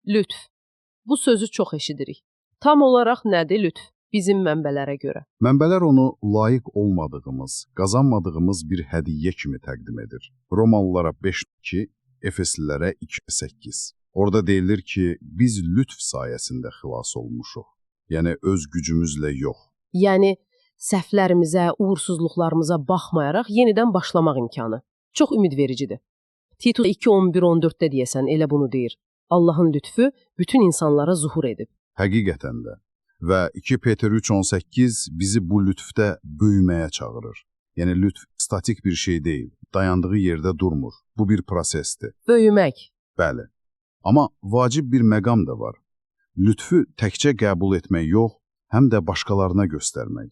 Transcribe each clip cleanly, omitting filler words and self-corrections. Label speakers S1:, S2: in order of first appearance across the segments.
S1: Lütf. Bu sözü çox eşidirik. Tam olaraq nədir lütf bizim mənbələrə görə?
S2: Mənbələr onu layiq olmadığımız, qazanmadığımız bir hədiyyə kimi təqdim edir. Romalılara 5:2, Efeslilərə 2:8. Orada deyilir ki, biz lütf sayəsində xilas olmuşuq. Yəni öz gücümüzlə yox.
S1: Yəni səhvlərimizə, uğursuzluqlarımıza baxmayaraq yenidən başlamaq imkanı. Çox ümidvericidir. Titus 2:11-14-də deyəsən elə bunu deyir. Allahın lütfü bütün insanlara zuhur edib.
S2: Həqiqətən də. Və 2 Peter 3:18 bizi bu lütfdə böyüməyə çağırır. Yəni lütf statik bir şey deyil, dayandığı yerdə durmur. Bu bir prosesdir.
S1: Böyümək.
S2: Bəli. Amma vacib bir məqam da var. Lütfü təkcə qəbul etmək yox, həm də başqalarına göstərmək.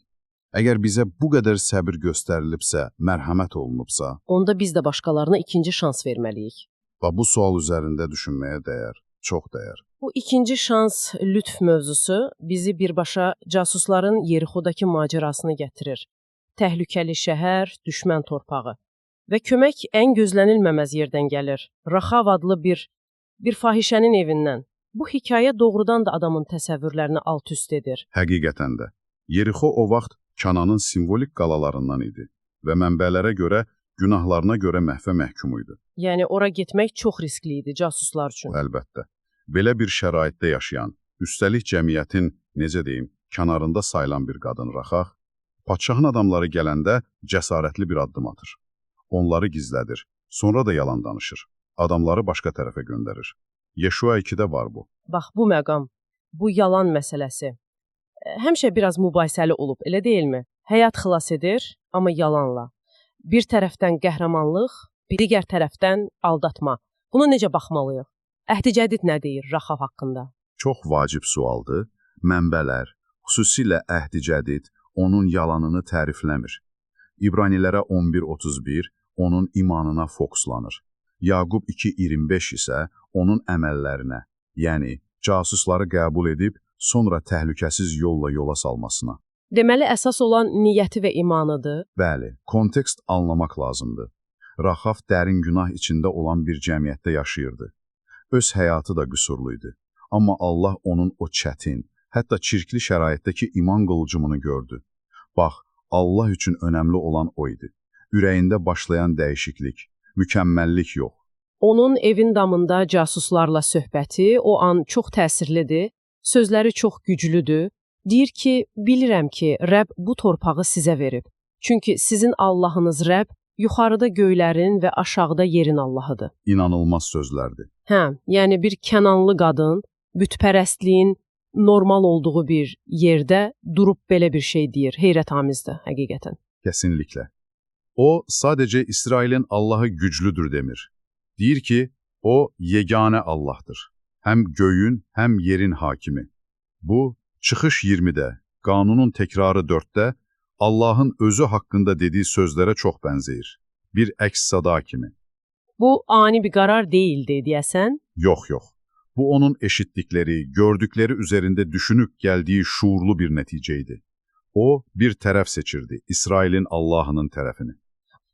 S2: Əgər bizə bu qədər səbir göstərilibsə, mərhəmət olunubsa,
S1: Onda biz də başqalarına ikinci şans verməliyik.
S2: və bu sual üzərində düşünməyə dəyər, çox dəyər.
S1: Bu ikinci şans lütf mövzusu bizi birbaşa casusların Yerixodakı macərasını gətirir. Təhlükəli şəhər, düşmən torpağı. Və kömək ən gözlənilməməz yerdən gəlir. Raxav adlı bir fahişənin evindən. Bu hekayə doğrudan da adamın təsəvvürlərini alt-üst edir.
S2: Həqiqətən də. Yerixo o vaxt Kənanın simvolik qalalarından idi və mənbələrə görə günahlarına görə məhvə məhkum idi.
S1: Yəni ora getmək çox riskli idi casuslar üçün.
S2: Əlbəttə. Belə bir şəraitdə yaşayan, üstəlik cəmiyyətin, necə deyim, kənarında sayılan bir qadın Raxav, padşahın adamları gələndə cəsarətli bir addım atır. Onları gizlədir, sonra da yalan danışır. Adamları başqa tərəfə göndərir. Yeşua 2-də var bu.
S1: Bax bu məqam, bu yalan məsələsi həmişə biraz mübahisəli olub, elə deyilmi? Həyat xilas edir, amma yalanla. Bir tərəfdən qəhrəmanlıq, bir digər tərəfdən aldatma. Buna necə baxmalıyıq? Əhd-i Cədid nə deyir Raxav haqqında?
S2: Çox vacib sualdır. Mənbələr, xüsusilə Əhd-i Cədid, onun yalanını tərifləmir. İbranilərə 11:31 onun imanına fokuslanır. Yaqub 2:25 isə onun əməllərinə, yəni casusları qəbul edib sonra təhlükəsiz yolla yola salmasına.
S1: Deməli əsas olan niyyəti və imanıdır.
S2: Bəli, kontekst anlamaq lazımdır. Raxav dərin günah içində olan bir cəmiyyətdə yaşayırdı. Öz həyatı da qüsurlu idi. Amma Allah onun o çətin, hətta çirkli şəraitdəki iman qılıcımını gördü. Bax, Allah üçün önəmli olan o idi. Ürəyində başlayan dəyişiklik, mükəmməllik yox.
S1: Onun evin damında casuslarla söhbəti o an çox təsirlidir, sözləri çox güclüdür. Deyir ki, bilirəm ki, Rəbb bu torpağı sizə verib. Çünki sizin Allahınız Rəbb yuxarıda göylərin və aşağıda yerin Allahıdır.
S2: İnanılmaz sözlərdir.
S1: Hə, yəni bir Kənanlı qadın bütpərəstliyin normal olduğu bir yerdə durub belə bir şey deyir. Heyrətamizdir həqiqətən.
S2: Kesinlikle. O sadece İsrail'in Allah'ı güclüdür demir. Deyir ki, o yeganə Allah'tır. Hem göyün hem yerin hakimi. Bu, Çıxış 20'de, Qanunun tekrarı 4'te, Allah'ın özü hakkında dediği sözlere çox bənzəyir. Bir əks sada kimi.
S1: Bu ani bir qərar deyildi deyəsən.
S2: Yox yox. Bu onun eşitdikleri, gördükleri üzerinde düşünüp geldiği şuurlu bir neticeydi. O bir tərəf seçirdi, İsrail'in Allah'ının tərəfini.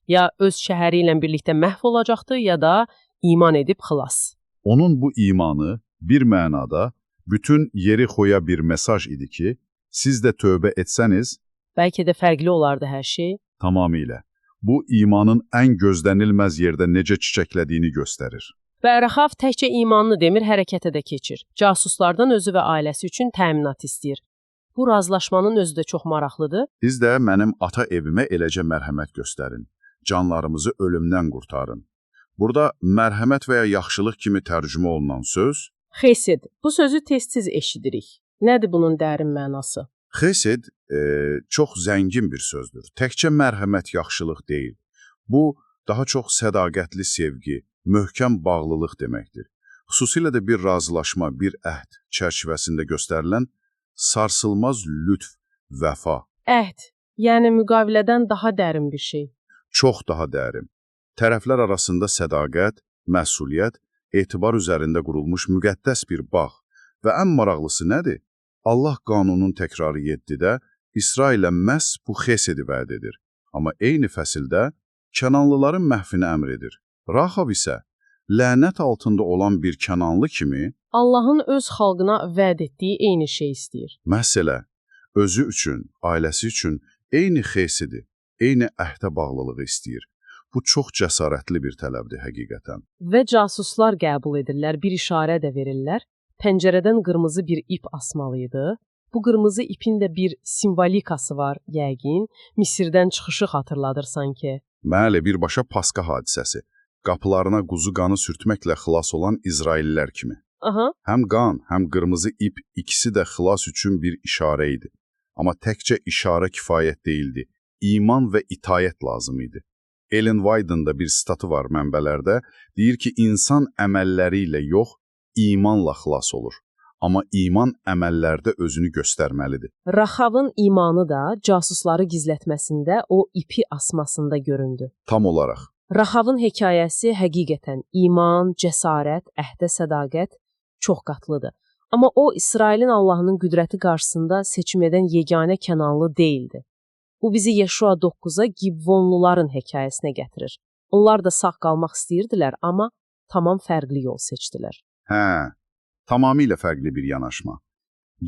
S1: Ya öz şəhəri ilə birlikdə məhv olacaqdı, ya da iman edib xilas.
S2: Onun bu imanı bir mənada bütün Yerixo'ya bir mesaj idi ki, siz də tövbə etsəniz
S1: Bəlkə də fərqli olardı hər şey.
S2: tamamilə. Bu imanın ən gözlənilməz yerdə necə çiçəklədiyini göstərir.
S1: Və Raxav təkcə imanını demir, hərəkətə də keçir. Casuslardan özü və ailəsi üçün təminat istəyir. Bu razılaşmanın özü də çox maraqlıdır.
S2: Siz də mənim ata evimə eləcə mərhəmət göstərin. Canlarımızı ölümdən qurtarın. Burada mərhəmət və ya yaxşılıq kimi tərcümə olunan söz
S1: Xesed. Bu sözü tez-tez eşidirik. Nədir bunun dərin mənası?
S2: Xesed çox zəngin bir sözdür. Təkcə mərhəmət, yaxşılıq deyil. Bu, daha çox sədaqətli sevgi, möhkəm bağlılıq deməkdir. Xüsusilə də bir razılaşma, bir əhd çərçivəsində göstərilən sarsılmaz lütf, vəfa.
S1: Əhd, yəni müqavilədən daha dərin bir şey.
S2: Çox daha dərin. Tərəflər arasında sədaqət, məsuliyyət, etibar üzərində qurulmuş müqəddəs bir bağ. Və ən maraqlısı nədir? Allah qanunun təkrarı 7-də İsrailə məhz bu xesedi vəd edir. Amma eyni fəsildə Kənanlıların məhvini əmr edir. Raxav isə Lənət altında olan bir Kənanlı kimi
S1: Allahın öz xalqına vəd etdiyi eyni şey istəyir.
S2: Məsələ, özü üçün, ailəsi üçün eyni xesidir, eyni əhdə bağlılığı istəyir. Bu çox cəsarətli bir tələbdir həqiqətən.
S1: Və casuslar qəbul edirlər, bir işarə də verirlər. Pəncərədən qırmızı bir ip asmalıydı. Bu qırmızı ipin də bir simvolikası var yəqin. Misirdən çıxışı xatırladır sanki.
S2: Bəli, birbaşa Pasxa hadisəsi. Qapılarına quzu qanı sürtməklə xilas olan İsraillilər kimi.
S1: Aha.
S2: Həm qan, həm qırmızı ip ikisi də xilas üçün bir işarə idi. Amma təkcə işarə kifayət deyildi. İman və itaət lazım idi. Ellen White'ın da bir statı var mənbələrdə. Deyir ki, insan əməlləri ilə yox, imanla xilas olur. Amma iman əməllərdə özünü göstərməlidir.
S1: Raxavın imanı da casusları gizlətməsində, o ipi asmasında göründü.
S2: Tam olaraq.
S1: Raxavın hekayəsi həqiqətən iman, cəsarət, əhdə sədaqət çox qatlıdır. Amma o İsrailin Allahının qüdrəti qarşısında seçim edən yeganə Kənanlı deyildi. Bu bizi Yeşua 9-a Gibvonluların hekayəsinə gətirir. Onlar da sağ qalmaq istəyirdilər, amma tamam fərqli yol seçdilər.
S2: Hə, tamamilə fərqli bir yanaşma.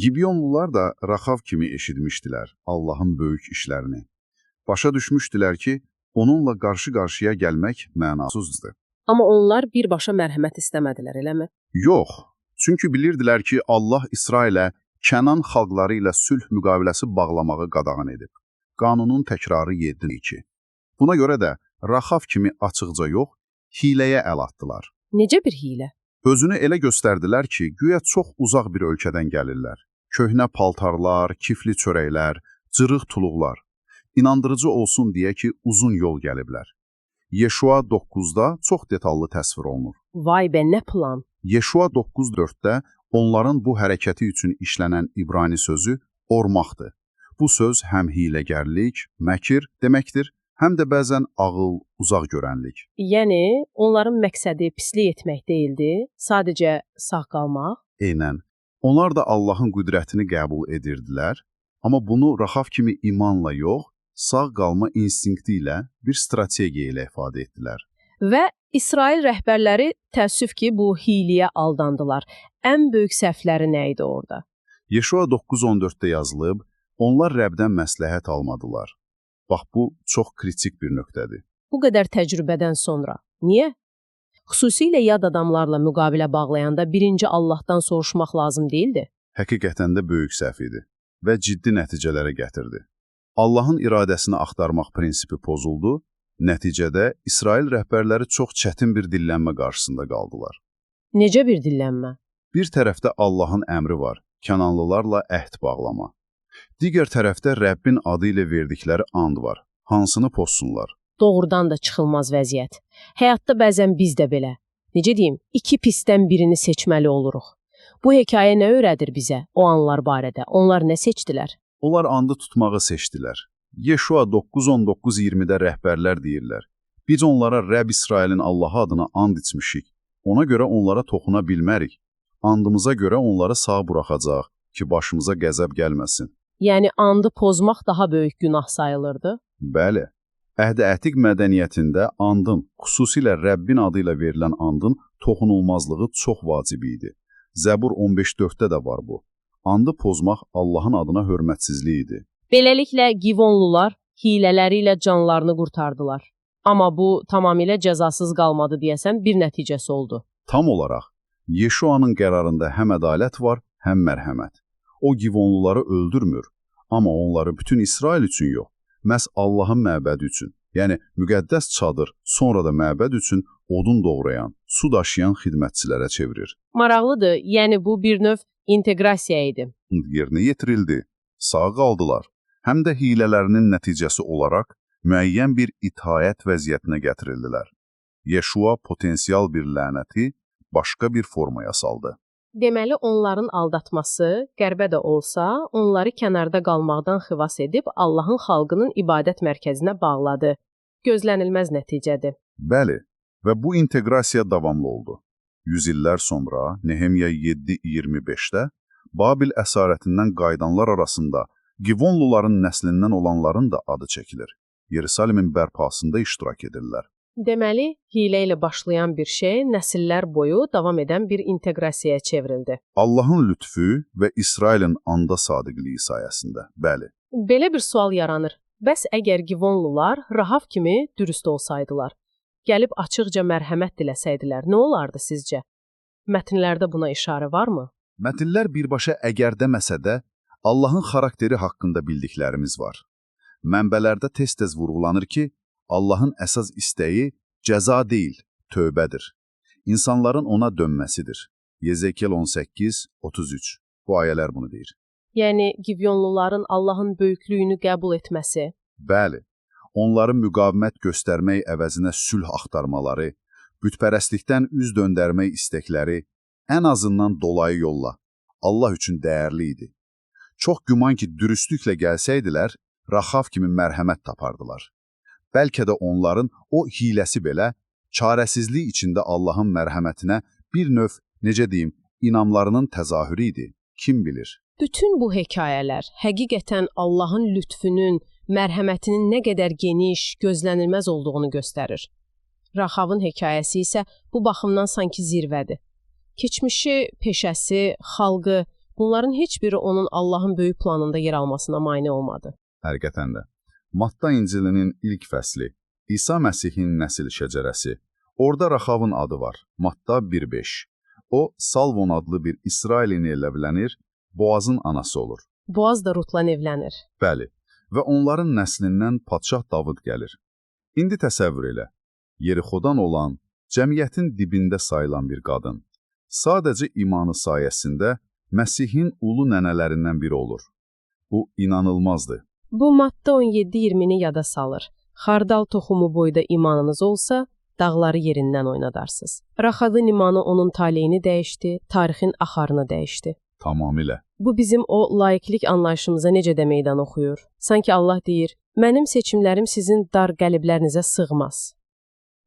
S2: Gibyonlular da Raxav kimi eşitmişdilər Allahın böyük işlərini. Başa düşmüşdülər ki, onunla qarşı-qarşıya gəlmək mənasızdır.
S1: Amma onlar birbaşa mərhəmət istəmədilər, eləmi?
S2: Yox, çünki bilirdilər ki, Allah İsrailə Kənan xalqları ilə sülh müqaviləsi bağlamağı qadağan edib. Qanunun təkrarı 7-2. Buna görə də Raxav kimi açıqca yox, hiləyə əl atdılar.
S1: Necə bir hiylə?
S2: Özünü elə göstərdilər ki, güya çox uzaq bir ölkədən gəlirlər. Köhnə paltarlar, kifli çörəklər, cırıq tuluqlar. İnandırıcı olsun deyə ki, uzun yol gəliblər. Yeşua 9-da çox detallı təsvir olunur.
S1: Vay be, nə plan!
S2: Yeşua 9-4-də onların bu hərəkəti üçün işlənən İbrani sözü ormaqdır. Bu söz həm hiləgərlik, məkir deməkdir, həm də bəzən ağıl, uzaq görənlik.
S1: Yəni, onların məqsədi pislik etmək deyildi, sadəcə sağ qalmaq.
S2: Eynən. Onlar da Allahın qüdrətini qəbul edirdilər, amma bunu Raxav kimi imanla yox, sağ qalma instinkti ilə bir strategiya ilə ifadə etdilər.
S1: Və İsrail rəhbərləri təəssüf ki, bu hiyləyə aldandılar. Ən böyük səhvləri nə idi orada?
S2: Yeşua 9:14-də yazılıb, onlar Rəbdən məsləhət almadılar. Bax, bu çox kritik bir nöqtədir.
S1: Bu qədər təcrübədən sonra. Niyə? Xüsusilə yad adamlarla müqavilə bağlayanda birinci Allahdan soruşmaq lazım deyildi.
S2: Həqiqətən də böyük səhv idi və ciddi nəticələrə gətirdi. Allahın iradəsini axtarmaq prinsipi pozuldu, nəticədə İsrail rəhbərləri çox çətin bir dillənmə qarşısında qaldılar.
S1: Necə bir dillənmə?
S2: Bir tərəfdə Allahın əmri var, Kənanlılarla əhd bağlama. Digər tərəfdə Rəbbin adı ilə verdikləri and var, hansını pozsunlar.
S1: Doğrudan da çıxılmaz vəziyyət. Həyatda bəzən biz də belə. Necə deyim, iki pisdən birini seçməli oluruq. Bu hekayə nə öyrədir bizə o anlar barədə? Onlar nə seçdilər?
S2: Onlar andı tutmağı seçdilər. Yeşua 9:19-20-də rəhbərlər deyirlər. Biz onlara Rəbb İsrailin Allahı adına and içmişik. Ona görə onlara toxuna bilmərik. Andımıza görə onları sağ buraxacağıq ki, başımıza qəzəb gəlməsin.
S1: Yəni andı pozmaq daha böyük günah sayılırdı.
S2: Bəli, Əhd-i Ətiq mədəniyyətində andın, xüsusilə Rəbbin adı ilə verilən andın toxunulmazlığı çox vacib idi. Zəbur 15:4-də də var bu. Andı pozmaq Allahın adına hörmətsizlik idi.
S1: Beləliklə Givonlular hilələri ilə canlarını qurtardılar. Amma bu tamamilə cəzasız qalmadı deyəsən bir nəticəsi oldu.
S2: Tam olaraq Yeşuanın qərarında həm ədalət var, həm mərhəmət. O Givonluları öldürmür, amma onları bütün İsrail üçün yox, məhz Allahın məbədi üçün, yəni müqəddəs çadır, sonra da məbəd üçün odun doğrayan, su daşıyan xidmətçilərə çevirir.
S1: Maraqlıdır, yəni bu bir növ inteqrasiya idi.
S2: Yerinə yetirildi, sağ qaldılar. Həm də hilələrinin nəticəsi olaraq müəyyən bir itaət vəziyyətinə gətirildilər. Yeşua potensial bir lənəti başqa bir formaya saldı.
S1: Deməli, onların aldatması, qərbə də olsa, onları kənarda qalmaqdan xilas edib Allahın xalqının ibadət mərkəzinə bağladı. Gözlənilməz nəticədir.
S2: Bəli, və bu inteqrasiya davamlı oldu. 100 illər sonra Nehemiya 7:25-də Babil əsarətindən qayıdanlar arasında Givonluların nəslindən olanların da adı çəkilir. Yerusalimin bərpasında iştirak edirlər.
S1: Deməli, hiylə ilə başlayan bir şey nəsillər boyu davam edən bir inteqrasiyaya çevrildi.
S2: Allahın lütfü və İsrailin anda sadiqliyi sayəsində. Bəli.
S1: Belə bir sual yaranır. Bəs əgər Givonlular Rahav kimi dürüst olsaydılar, gəlib açıqca mərhəmət diləsəydilər, nə olardı sizcə? Mətnlərdə buna işarə varmı?
S2: Mətnlər birbaşa əgər deməsə də, Allahın xarakteri haqqında bildiklərimiz var. Mənbələrdə tez-tez vurğulanır ki, Allahın əsas istəyi cəza deyil, tövbədir. İnsanların ona dönməsidir. Yezekiel 18, 33. Bu ayələr bunu deyir.
S1: Yəni Givyonluların Allahın böyüklüyünü qəbul etməsi,
S2: Bəli, onların müqavimət göstərmək əvəzinə sülh axtarmaları, bütpərəstlikdən üz döndərmək istəkləri ən azından dolayı yolla Allah üçün dəyərli idi. Çox güman ki, dürüstlüklə gəlsəydilər, Raxav kimi mərhəmət tapardılar. Bəlkə də onların o hiləsi belə çarəsizlik içində Allahın mərhəmətinə bir növ, necə deyim, inamlarının təzahürü idi. Kim bilir?
S1: Bütün bu hekayələr həqiqətən Allahın lütfünün, mərhəmətinin nə qədər geniş, gözlənilməz olduğunu göstərir. Raxavın hekayəsi isə bu baxımdan sanki zirvədir. Keçmişi, peşəsi, xalqı, bunların heç biri onun Allahın böyük planında yer almasına mane olmadı.
S2: Həqiqətən də. Matta İncilinin ilk fəsli, İsa Məsihin nəsil şəcərəsi. Orada Raxavın adı var, Matta 1.5. O, Salvon adlı bir İsrailini ilə evlənir, Boazın anası olur.
S1: Boaz da Rutla evlənir.
S2: Bəli, və onların nəslindən padşah Davud gəlir. İndi təsəvvür elə, Yerixodan olan, cəmiyyətin dibində sayılan bir qadın, sadəcə imanı sayəsində Məsihin ulu nənələrindən biri olur. Bu inanılmazdı.
S1: Bu Matta 17-20-ni yada salır. Xardal toxumu boyda imanınız olsa, dağları yerindən oynadarsınız. Raxavın imanı onun taleyini dəyişdi, tarixin axarını dəyişdi.
S2: Tamamilə.
S1: Bu bizim o layiqlik anlayışımıza necə də meydan oxuyur. Sanki Allah deyir, mənim seçimlərim sizin dar qəliblərinizə sığmaz.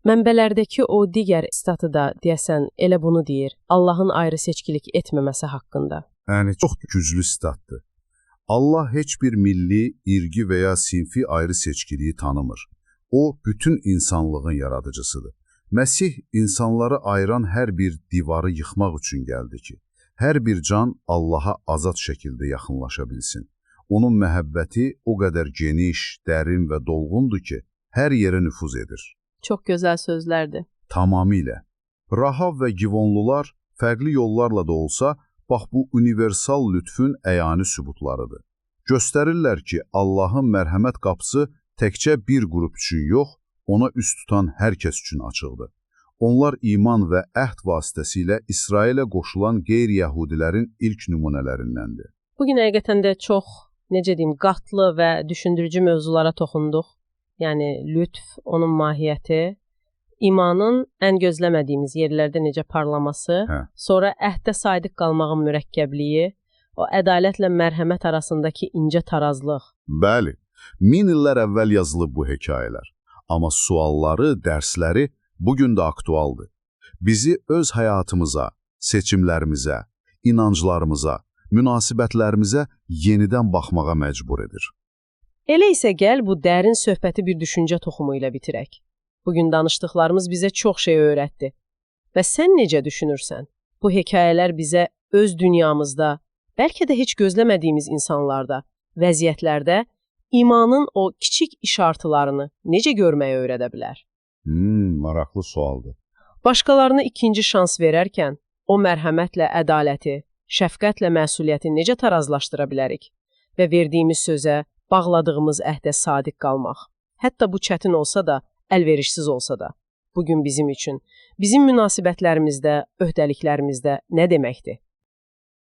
S1: Mənbələrdəki o digər statı da deyəsən elə bunu deyir, Allahın ayrı seçkilik etməməsi haqqında.
S2: Yəni çox güclü statdır. Allah heç bir milli, irqi və ya sinfi ayrı seçkiliyi tanımır. O, bütün insanlığın yaradıcısıdır. Məsih insanları ayıran hər bir divarı yıxmaq üçün gəldi ki, hər bir can Allaha azad şəkildə yaxınlaşa bilsin. Onun məhəbbəti o qədər geniş, dərin və dolğundur ki, hər yerə nüfuz edir.
S1: Çox gözəl sözlərdir.
S2: Tamamilə. Rahav və Givonlular fərqli yollarla da olsa, bax bu universal lütfün əyani sübutlarıdır. Göstərirlər ki, Allahın mərhəmət qapısı təkcə bir qrup üçün yox, ona üst tutan hər kəs üçün açıqdır. Onlar iman və əhd vasitəsilə İsrailə qoşulan qeyri-yəhudilərin ilk nümunələrindəndir.
S1: Bugün həqiqətən də çox, necə deyim, qatlı və düşündürücü mövzulara toxunduq. Yəni lütf, onun mahiyyəti, imanın ən gözləmədiyimiz yerlərdə necə parlaması, sonra əhdə sadiq qalmağın mürəkkəbliyi, o ədalətlə mərhəmət arasındakı incə tarazlıq.
S2: Bəli, min illər əvvəl yazılıb bu hekayələr. Amma sualları, dərsləri bugün də aktualdır. Bizi öz həyatımıza, seçimlərimizə, inanclarımıza, münasibətlərimizə yenidən baxmağa məcbur edir.
S1: Elə isə gəl bu dərin söhbəti bir düşüncə toxumu ilə bitirək. Bugün danışdıqlarımız bizə çox şey öyrətdi. Və sən necə düşünürsən? Bu hekayələr bizə öz dünyamızda, bəlkə də heç gözləmədiyimiz insanlarda, vəziyyətlərdə imanın o kiçik işartılarını necə görməyi öyrədə bilər?
S2: Maraqlı sualdır.
S1: Başqalarına ikinci şans verərkən o mərhəmətlə ədaləti, şəfqətlə məsuliyyəti necə tarazlaşdıra bilərik? Və verdiyimiz sözə, bağladığımız əhdə sadiq qalmaq. Hətta bu çətin olsa da, əlverişsiz olsa da, bugün bizim üçün, bizim münasibətlərimizdə, öhdəliklərimizdə nə deməkdir?